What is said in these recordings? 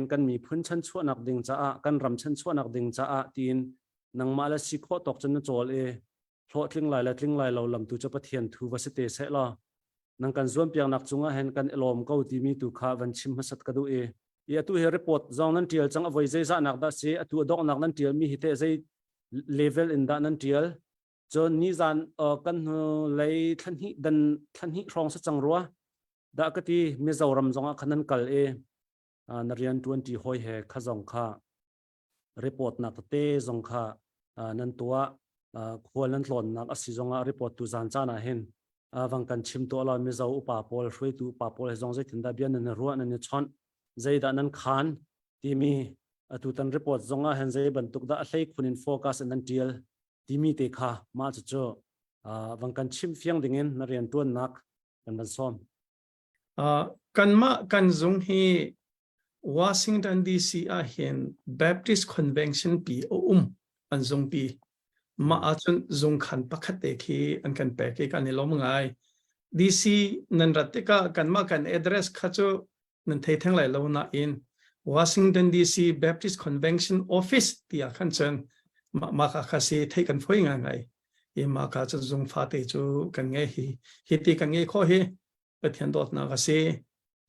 Kan miphun chanchuahnak ding caah, kan ram chanchuahnak ding caah tiin nangmah le si khawh tawk cun na cawl i hlawhtling lai le tling lai lo lam tu cu Pathian thu va si te seh law nang kan zuampiaknak cungah hin kan i lawm ko timi tu kha van chim hmasat ka duh i i atu hi report zong nan tial cang a voi zeizahnak dah si atu a donghnak nan tial mi hi teh zei level in dah nan tial cun nizan kan hnu lei thlanhnih dan thlanhnih hrawng sa cang rua dah ka ti Mizoram zong ah khan nan kal i na rian tuan ti hoi he kha zong kha report nak te zong kha nan tuah khual nan tlawnnak a si zongah report tu zan caan ah hin vang kan chim tuah lo Mizo upa pawl hruaitu upa pawl he zong zeitin dah bia nan ruah nan i chawnh zeidah nan khan timi atu tan report zong ah hin zei bantuk dah a hlei khun in focus in nan tial timi te kha mah cu vang kan chim fiang ding in na rian tuannak kan van sawm. Kanmah kan zung hi Washington DC ah hin Baptist Convention pi a um an zung pi. Mah ahcun zungkhan pakhat te khi an kan pek i kan i lawm ngai. DC nan rat tikah kanmah kan address kha cu nan thei theng lai lo nain Washington DC Baptist Convention Office tiah khan cun mah mah kha kha si theih kan foi ngai ngai. I mah ka cun zung fate cu kan ngei hi hi ti kan ngei kho hi Pathian dawtnak a si.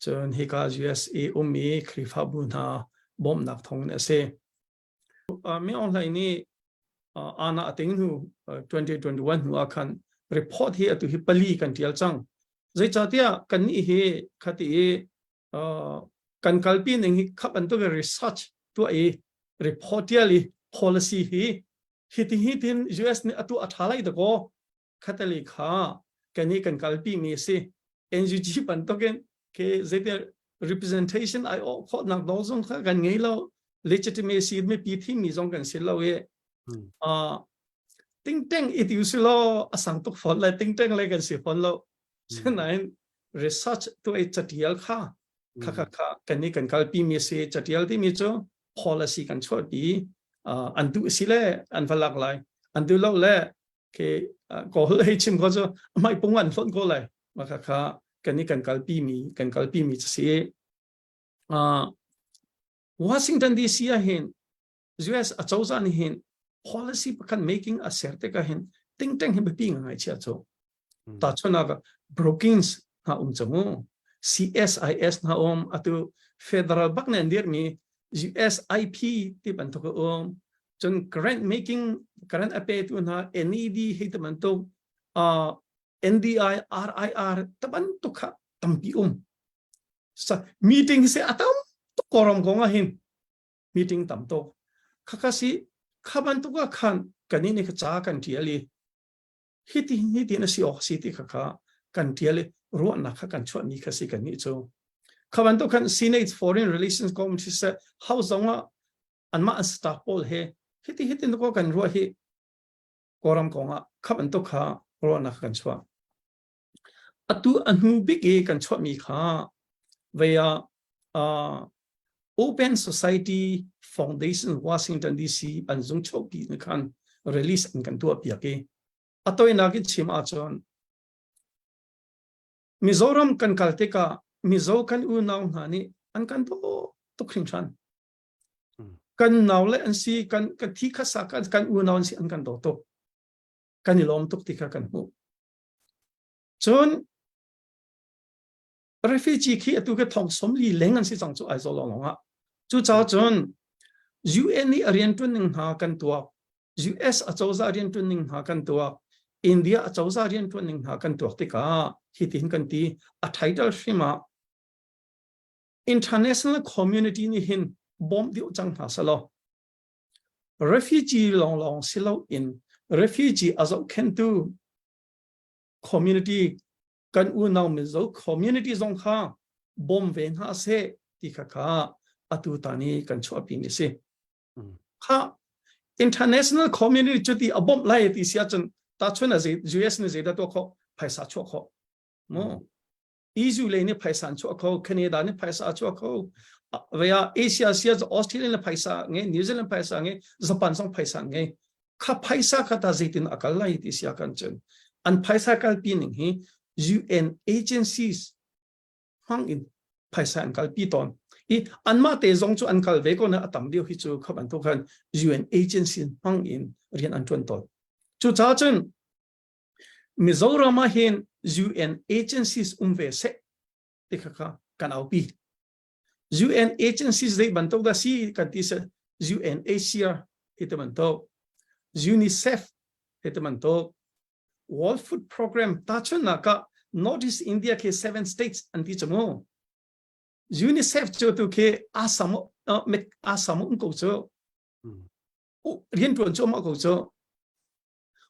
Cun hika US i ummi Khrihfabu hna bawmhnak thawng in a si. Mi Aung Hlaing nih ana a ting hnu 2021 hnu ah khan report hi atu hi pali kan tial cang. Zeicahtiah kannih hi khati i kan kalpi ning hi kha bantuk research tuah i report tial i policy hi hi ti hi tin US nih atu a tha lai dakaw khatali kha kan i kan kalpi mi si NUG bantukin ke zeite representation ai o khawh nak dong zong kha kan ngei lo legitimacy mi pi thi mi zong kan si lo i a ting teng i ti si lo asang tuk fon le ting teng le kan si fon lo sinain research tu ai chatial kha kha kha kha kan i kan kalpi mi si chatial ti mi chu policy kan chuah pi an du si le an va lak lai an du lo le ke ko hei chim ko cu mai pung an hlon ko lai ma kha kha kan i kan kalpi mi kan kalpi mi si Washington DC ah hin US acozah nih hin policy pakhat making a ser te ka hin ting teng hin biapi ngai chia chu ta chunak Brookings na um chamu CSIS na um atu federal bak ne dir mi USIP ti bantuk um cun grant making grant a petu hna NED hei te bantuk uh, NDI RIR te bantuk kha tampi um sa meeting se atam tuk korom kong ah hin meeting tam tuk khaka si kha bantuk ah khan kan ni ka cha kan tial i hi ti hi ti na si ok si ti kha kha kan tial i ruahnak kha kan chuah mi kha si kan ni chu kha bantuk khan Senate Foreign Relations Committee se house zong ah anmah an staff pawl he hiti hitin ko kan ruah hi Kawlram kong ah kha bantuk kha ruahnak kan chuah. Atu a hnu bik i kan chuahmi kha vei ah uh, Open Society Foundation Washington DC an zung chuahpi ni khan release an kan tuah piak i a toinak in chim ahcun Mizoram kan kal tikah Mizo kan unau hna nih an kan daw tuk hringhran. Kan nau le an si kan kan thi kha sa kan kan unau an si an kan daw tuk kan i lawm tuk ti kha kan hmuh cun refugee khi atu ke thong som li leng an si cang cu Aizawl lawng ah cu ca cun UN nih a rian tuan ning hna kan tuak US acozah rian tuan ning hna kan tuak India acozah rian tuan ning hna kan tuak tikah hi tin kan ti a title hrim ah International community nih hin bawm deuh cang hna selaw refugee lawnglawng si loin refugee a zohkhenhtu community kan unau Mizo community zong kha bawm ve hna seh ti kha kha atu tan i kan chuahpi mi si. Kha international community cu ti a bawmh lai ti si ahcun tahchun a US nih zeidah tuah khawh phaisa chuah khawh mu EU lei nih phaisa an chuah kho Canada nih phaisa a chuah kho vea Asia sia Australia nih phaisa ngei New Zealand phaisa ngei Japan zong phaisa ngei kha phaisa kha ta zeitin a kal lai ti sia kan cun an phaisa kalpi ning hi UN agencies hmang in phaisa an kalpi tawn. I anmah te zong cu an kal ve ko na a tam deuh hi cu kha bantuk khan UN agency hmang in rian an ṭuan tawn. Cucaah cun Mizoram ah hin UN agencies um ve seh ti kha kha kan aupi. UN agencies zei bantuk dah si kan ti seh UNHCR hi te bantuk UNICEF hi te bantuk World Food Program tahchunhnak ah Northeast India khi seven states an ti cu mu. UNICEF cu tu khi Assam Assam um ko cu. Rian tuan cu ma ko cu.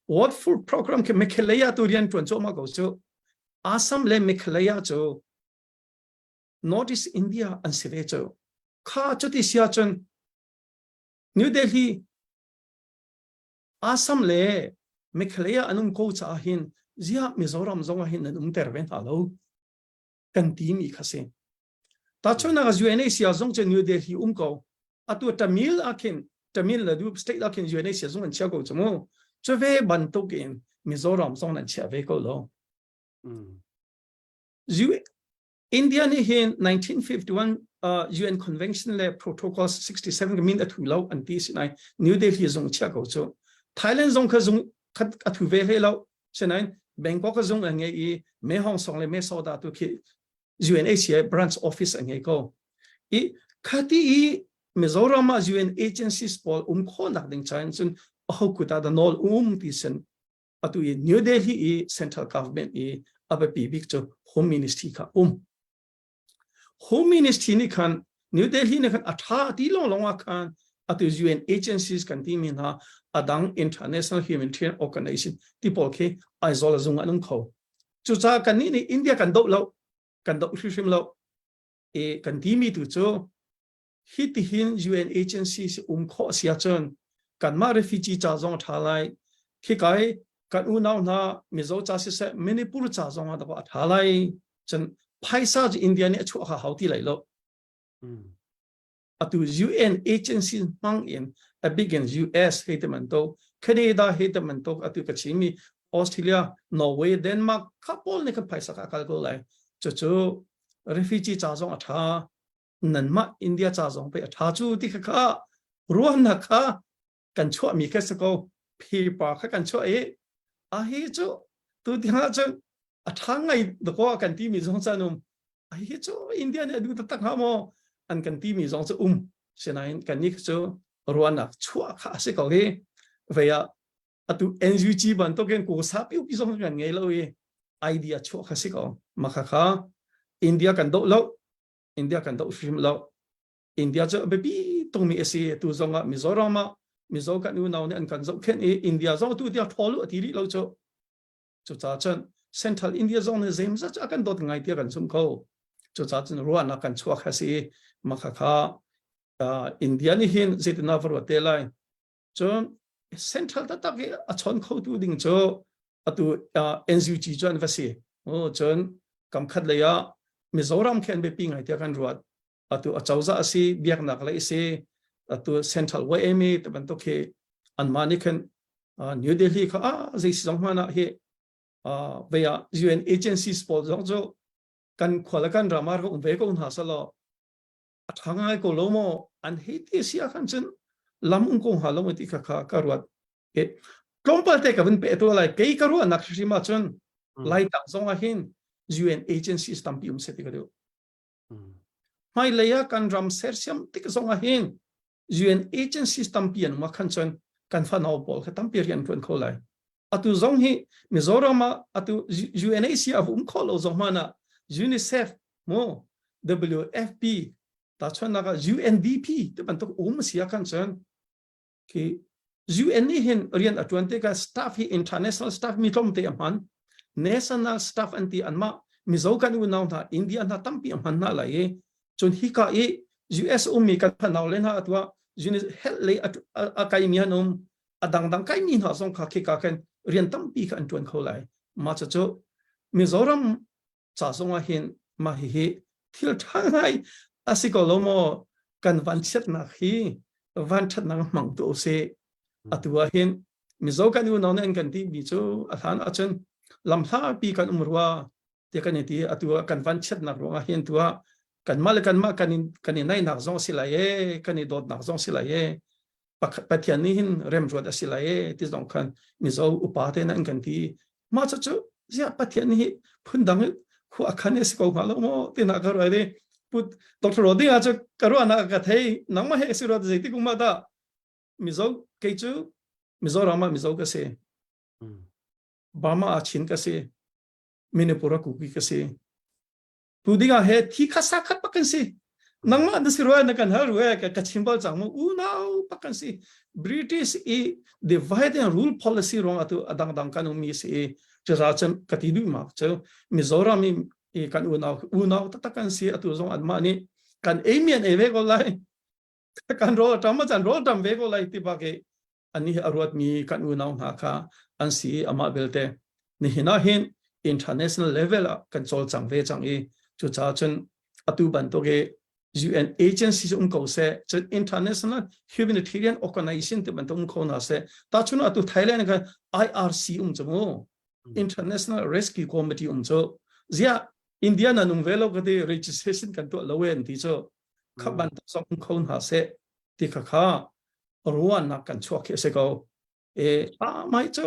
World Food Program khi Meghalaya tu rian tuan cu ma ko cu. Assam le Meghalaya cu Northeast India an si ve cu. Kha cuti sia cun New Delhi Assam le Meghalaya an um ko caah hin ziah Mizoram zong ah hin an umter ve hna lo kan ti mi kha si. Tahchunhnak ah UNHCR zong cu New Delhi um ko. Atu Tamil ah khin Tamil Nadu state ah khin UNHCR zong an chia ko cu mu. Cu ve bantuk in Mizoram zong an chia ve ko lo. India nih hin 1951 UN Convention le Protocol 67 min a thu lo an ti sinain New Delhi zung chia ko cu. Thailand zong kha zung khat a thu ve hlei lo. Sinain Bangkok zung an ngei i Mae Hong Song le Mae Soda tu khi UNHCR branch office an ngei ko. I khati i Mizoram ah UN agencies pawl um khawhnak ding chain cun aho kut ah da nawl um ti sin atu i New Delhi i central government i a biapi bik cu Home Ministry kha um. Home Ministry nih khan New Delhi nih khan a tha ti long long ah khan atu UN agencies kan ti mi hna adang international humanitarian organization ti pawl khi Aizawl zung an um kho. Cucaah kan nih nih India kan doh lo, kan doh hrimhrim lo. E kan ti mi tu cu hi tihin UN agencies um khawh si ahcun kanmah refugee ca zong a ṭha lai khikai kan unau hna Mizo ca siseh Manipur ca zong ah a ṭha lai cun phaisa cu India nih a chuah kha hau ti lai lo atu UN agency hmang in a big in US hei te man to Canada hei te man to atu ka chimi Australia Norway Denmark kha pawl nih kan phaisa ka kal ko lai cucu refugee ca zong a ṭha nanmah India ca zong pei a ṭha cu ti kha kha ruahnak kha kan chuahmi kha si ko paper kha kan chuah i a hi cu tu tiang ah cun a ṭha ngai dakaw kan timi zong cu an um a hi cu India nih a duh taktak hnga maw an kan timi zong cu um sinain kan nih cu ruahnak chuah kha a si ko hi vei ah atu NUG bantukin ko sapi upi zong kan ngei lo i idea chuah kha si ko makha kha India kan doh lo India kan doh hrim lo. India cu a biapi tungmi a si. Tu zong ah Mizoram ah Mizo kan unau nih an kan zohkhenh i India zong tu tiang thawl u a ti rih lo cu. Cucaah cun Central India zong nih zeimzat cu a kan dawt ngai tiah kan zumh ko. Cucaah cun ruahnak kan chuak a si i makha kha India nih hin zeitin ah va ruat te lai. Cun Central taktak i a chawn khotu ding cu atu NUG cu an va si. Cun kamkhat lei ah Mizoram khi an biapi ngai tiah kan ruat. Atu acozah a si, biaknak lei a si, atu Central YMA te bantuk khi anmah nih khan New Delhi kha ah zei si zong hmanh ah hi vei ah UN agencies pawl zong cu kan khua le kan ram ah rak um ve ko hna selaw a ṭha ngai ko lo maw an hei ti si ah khan cun lam um ko hnga lo ti kha kha ka ruat e tlawmpal te ka vun pe tu lai kei ka ruahnak hrim ah cun lai tang zong ah hin UN agencies tampi um se ti ka duh hmailei ah kan ram sersiam tik zong ah hin UN agencies tampi an um ah khan cun kan fanau pawl kha tampi rian ṭuan kho lai atu zong hi Mizoram ah atu UNHCR a um kho lo zong hmanh ah UNICEF mu WFP tahchunhnak ah UNDP ti bantuk um si ah khan cun khi UN nih hin rian a ṭuan tikah staff hi international staff mi tlawmte a hman national staff an ti anmah Mizo kan unau hna India hna tampi a hman hna lai i cun hika i US ummi kan fanau le hna atu ah health lei a kaimi an um a dangdang kaimi hna zong kha khika khan rian tampi kha an ṭuan kho lai mah cucu Mizoram ca zong ah hin mah hihi thil ṭha ngai a si ko lo maw kan vanchiatnak hi vanṭhatnak hmang tu usih atu ah hin Mizo kan unau nih an kan ti mi cu a hlan ahcun lamhlapi kan um rua tiah kan i ti atu ah kan vanchiatnak ruangah hin tu ah. Kanmah le kanmah kan in kan i naihnak zong si lai e, kan i dawtnak zong si lai e, Pathian nih hin remruat a si lai e ti zong khan Mizo upa te nan kan ti. Mah cu cu ziah Pathian hi phundang khua a khan si ko hnga lo maw ti na ka ruai di. Put Dr. Rodinga cu ka ruahnak ka thei nangmah he si ruat zeiti kum ma dah Mizo kei cu Mizoram ah Mizo ka si. Burma ah Chin ka si. Manipur ah Kuki ka si. Tu ding ah he thi kha sa khat pak kan si. Nangmah na si rua na kan hal rua ka ka chim bal cang mu unau pak kan si. British i divide and rule policy ruang atu adang dang kan um mi si i cuza cun ka ti duh mak cu Mizoram i i kan unau unau taktak kan si atu zong anmah nih kan ei mian ei ve ko lai kan rawl a ṭam ah rawl ṭam ve ko lai ti bak i ani a ruatmi kan unau hna kha an si amah belte nihin ah hin international level ah kan cawlcang ve cang i cucaah cun atu bantuk i UN agency um ko seh cun international humanitarian organization ti bantuk um kho hna seh tahchun atu Thailand kha IRC um cu mu International Rescue Committee um cu ziah India na nung ve lo ka ti registration kan tuah lo en ti cu kha bantuk zong um kho hna seh ti kha kha ruahnak kan chuak khi a si ko e a mai cu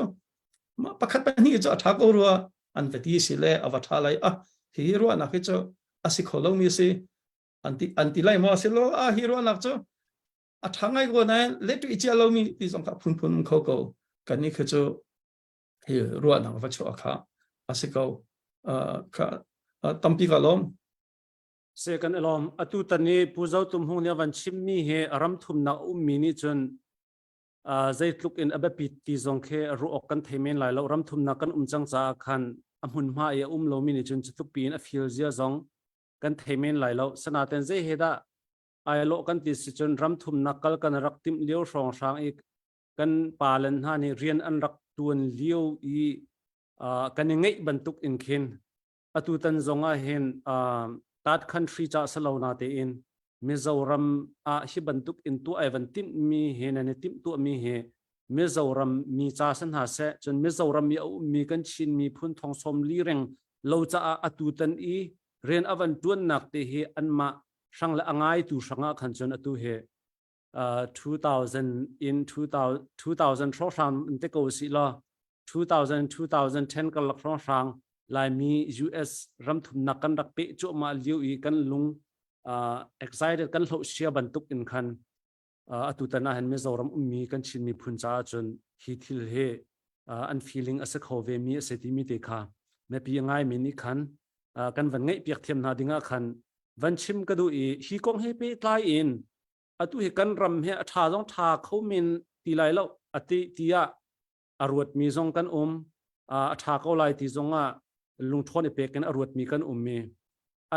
ma pakhat pahnih cu a tha ko rua an va ti si le a va tha lai a hi ruahnak hi cu a si kho lo mi si an ti an ti lai maw si lo a hi ruahnak cu a tha ngai ko nain le tu i chia lo mi ti zong kha phunphun kho ko kan ni kha cu hi ruahnak va chuah kha a si ko kha tampi ka lawm Se kan i lawm. Atu tan i Pu Zo Tum Hung nih a van chimmi hi ram thumnak a ummi nih cun zeitluk in a biapit ti zong khi ruah awk kan thei men lai lo. Ram thumnak kan um cang caah khan a hmunhma i a um lomi nih cun cutluk piin a feel zia zong kan thei men lai lo. Sanaten zei he dah ai lawh kan ti si cun ram thumnak kal kan rak timh lio hrawnghrang i kan palen hna nih rian an rak tuan lio i kan i ngeih bantuk in khin atutan zong ah hin tat country ca salo na tein Mizoram ah hi bantuk in tuah ai van timh mi hi nan i timh tuah mi hi Mizoram mi ca san hna seh cun Mizoram mi a ummi kan Chin miphun thong som li reng lo caah atutan i rian a van tuannak te hi anmah hrang le a ngaitu hrangah khan cun atu hi 2000 in 2000 2000 hrawnghrang in te ko si law 2000 2010 karlak hrawnghrang Laimi US ramthumnak kan rak peh cuahmah lio i kan lung excited kan hloh sia bantuk in khan atu tan ah hin Mizoram ummi kan Chin miphun caah cun hi thil hi an feeling a si kho ve mi a si timi te kha mipi ngai mi nih khan kan van ngeih piak thiam hna ding ah khan van chim ka duh i hi kong he pehtlai in atu hi kan ram hi a ṭha zong ṭha kho men ti lai lo ati tiah a ruatmi zong kan um a ṭha ko lai ti zong ah lungṭhawn i pek in a ruatmi kan um mi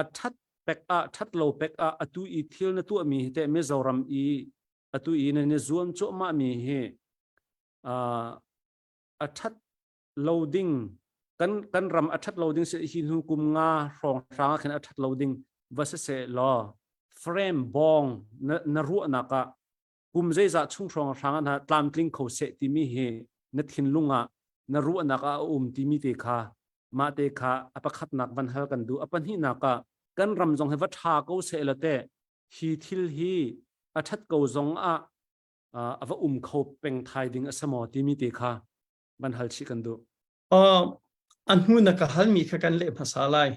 a ṭhat pek ah ṭhat lo pek ah atu i thil na tuahmi hi teh Mizoram i atu i nan i zuam cuahmah mi hi a ṭhat lo ding kan kan ram a ṭhat lo ding si hi hnu kum nga hrawng hrang ah khin a ṭhat lo ding va si seh law frame bong na, na ruahnak ah kum zeizah chung hrawng hrang ah tlamtling kho seh timi hi na thinlung ah na ruahnak ah a um timi te kha mah te kha a pakhatnak van hal kan duh a pahnihnak ah kan ram zong hi va ṭha ko seh la te hi thil hi a ṭhat ko zong ah a va um kho peng thai ding a si maw timi te kha van hal chih kan duh. A hnu na ka halmi kha kan leh hmasa lai.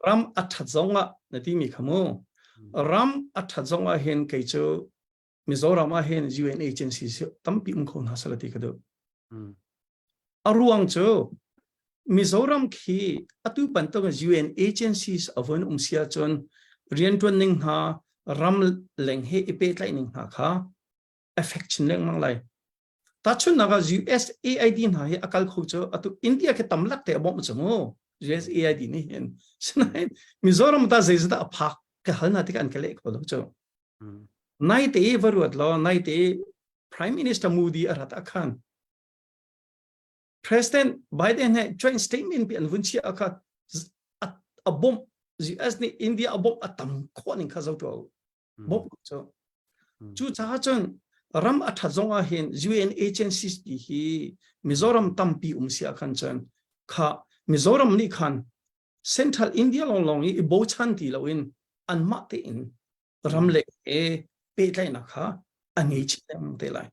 Ram a ṭhat zong ah na timi kha mu. Ram a ṭhat zong ah hin kei cu Mizoram ah hin UN agency tampi um kho hna sala ti ka duh. A ruang cu Mizoram khi atu bantuk UN agencies a von um sia cun rianṭuan ning hna ram leng he i pehtlaih ning hna kha effect chin lengmang lai. Tahchunhnak ah USAID hna hi a kal kho cu atu India khi tam lak te a bawmh cu mu USAID nih hin sinain Mizoram ta zeizat a phak ka hal na tikah an ka leh kho lo cu nai te va ruat law nai te Prime Minister Modi a rat ah khan President Biden he joint statement pi an vun chia kha a bawmh US nih India a bawmh a tam khawh ning kha zo tu bawmh cu cu caah cun ram a ṭhat zong ah hin UN agencies ti hi Mizoram tampi um si ah khan cun kha Mizoram nih khan Central India lawnglawng i i bochan ti loin anmah tein ram le he pehtlaihnak kha a ngei chin lengmang te lai.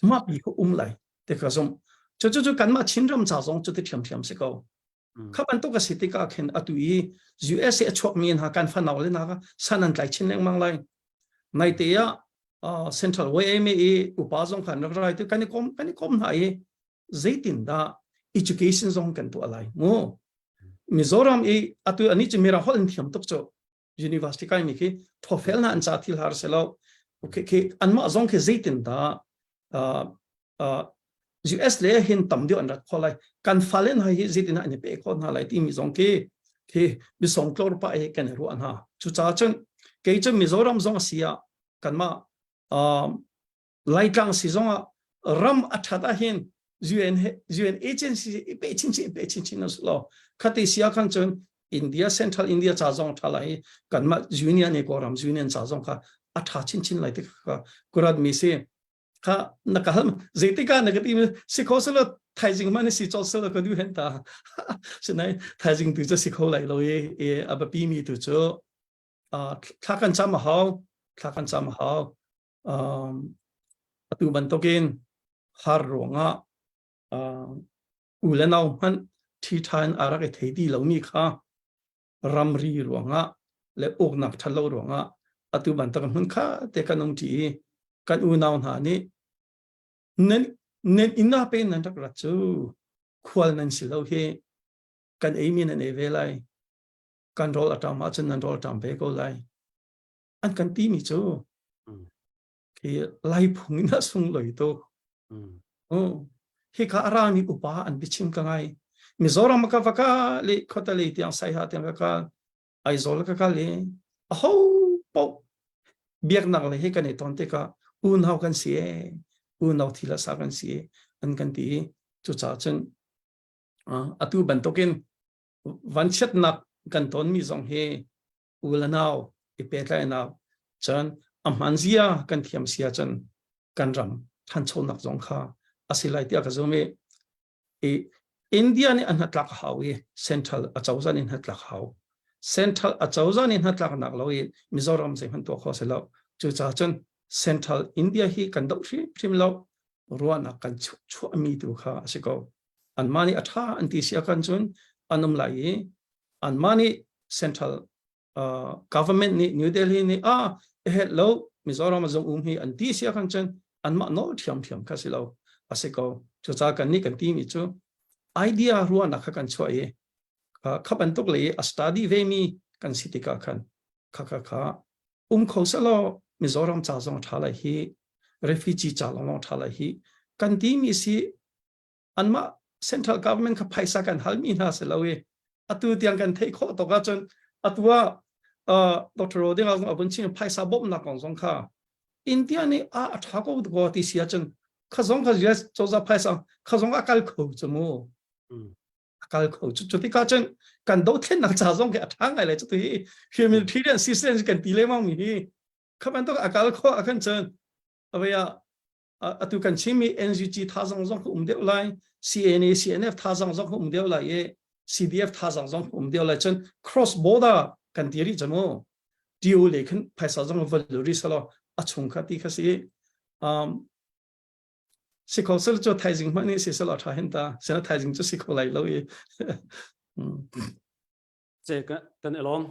Mah pi kha um lai te ka zumh. Cu cu cu kanmah Chinram ca zong cu ti ṭhiamṭhiam si ko. Kha bantuk a si tikah khin atu i USA a chuakmi hna kan fanau le hna kha san an tlai chin lengmang lai. Naite ah Central YMA i upa zong khan rak rai tu kan i kom kan i kom hna i zeitindah education zong kan tuah lai mu. Mizoram i atu ani cu mira holh in thiam tuk cu university kai mi khi thofel na an ca thil har se lo okay khi anmah zong khi zeitindah US le hin tam deuh an rat kho lai kan fale hna hi zeitin an i pe kho hna lai timi zong khi khi misong tlor pa hi kan i ruah hna cucaah cun kei cu Mizoram zong a si ah kanmah Laitlang si zong ah ram a that ahhin UN UN agency i pe chinchin i pe chinchin na lo khati sia khan cun India Central India ca zong tha lai kanmah union e ko ram union ca zong kha a tha chinchin lai ti kha kurat mi si kha na ka hal zeitika na ka ti si kho selo thaizing man si chol selo ka du hen ta sinai thaizing tu chu si kho lai lo i e abapi mi tu chu thla kan cham hau thla kan cham hau atu bantukin har ruangah u le nau hmanh thi tha in a rak i thei ti lomi kha ramri ruangah le uknak ṭhat lo ruangah atu bantuk hmun kha te kan um ṭi i kan unau hna nih nan nan inn ah pe nan rak rat cu khual nan si lo hi kan eimi nan ei ve lai kan rawl a ṭam ahcun nan rawl ṭam ve ko lai an kan ti mi cu khi lai phung in a sung loi tuk hika a rami upa an biachim ka ngai Mizoram ka va ka le khotale tiang Saiha tiang ka kal Aizawl ka kal i aho paoh biaknak le he kan i ton tikah unau kan si e unau thil a sa kan si e an kan ti i cucaah cun atu bantukin vanchiatnak kan tonmi zong hi u le nau i pehtlaihnak cun a hman zia kan thiam sia cun kan ram thanchonak zong kha a si lai tiah ka zum i i India nih an hnatlak hau i central acozah nih hnatlak hau central acozah nih hnatlaknak lo i Mizoram zeihmanh tuah kho si lo cucaah cun central India hi kan doh hrimhrim lo ruahnak kan chuahmi tu kha a si ko anmah nih a ṭha an ti si ahkhan cun an um lai i anmah nih central government nih New Delhi nih ah het lo Mizoram a zong um hi an ti si ahkhan cun anmah nawl ṭhiamṭhiam kha si lo a si ko cucaah kan nih kan timi cu idea ruahnak kha kan chuah i kha bantuk lei a study ve mi kan si tikah khan kha kha kha um kho selaw Mizoram ca zong ṭha lai hi refugee ca lawng ṭha lai hi kan timi si anmah central government kha phaisa kan halmi hna si lo i atu tiang kan theih khawh tok ahcun atu ah Dr. Roding a vun chim phaisa bawmhnak kong zong kha India nih a a ṭha ko ko ti si ahcun kha zong kha US cozah phaisa kha zong a kal kho cu mu a kal kho cu cu tikah cun kan dothlennak ca zong khi a ṭha ngai lai cu tu hi humanitarian assistance kan ti lengmang mi hi kha bantuk a kal kho ahkhan cun avei ah atu kan chimmi NUG thazang zong um deuh lai CNA CNF thazang zong um deuh lai i CDF thazang zong um deuh lai cun cross border kan ti rih chamu TU le khin phaisa zong va lu ri salo a chung kha ti kha si um si kho sel chu thaizing hmanh ni si sel a tha hin ta sena thaizing chu si kho lai lo i che kan elom.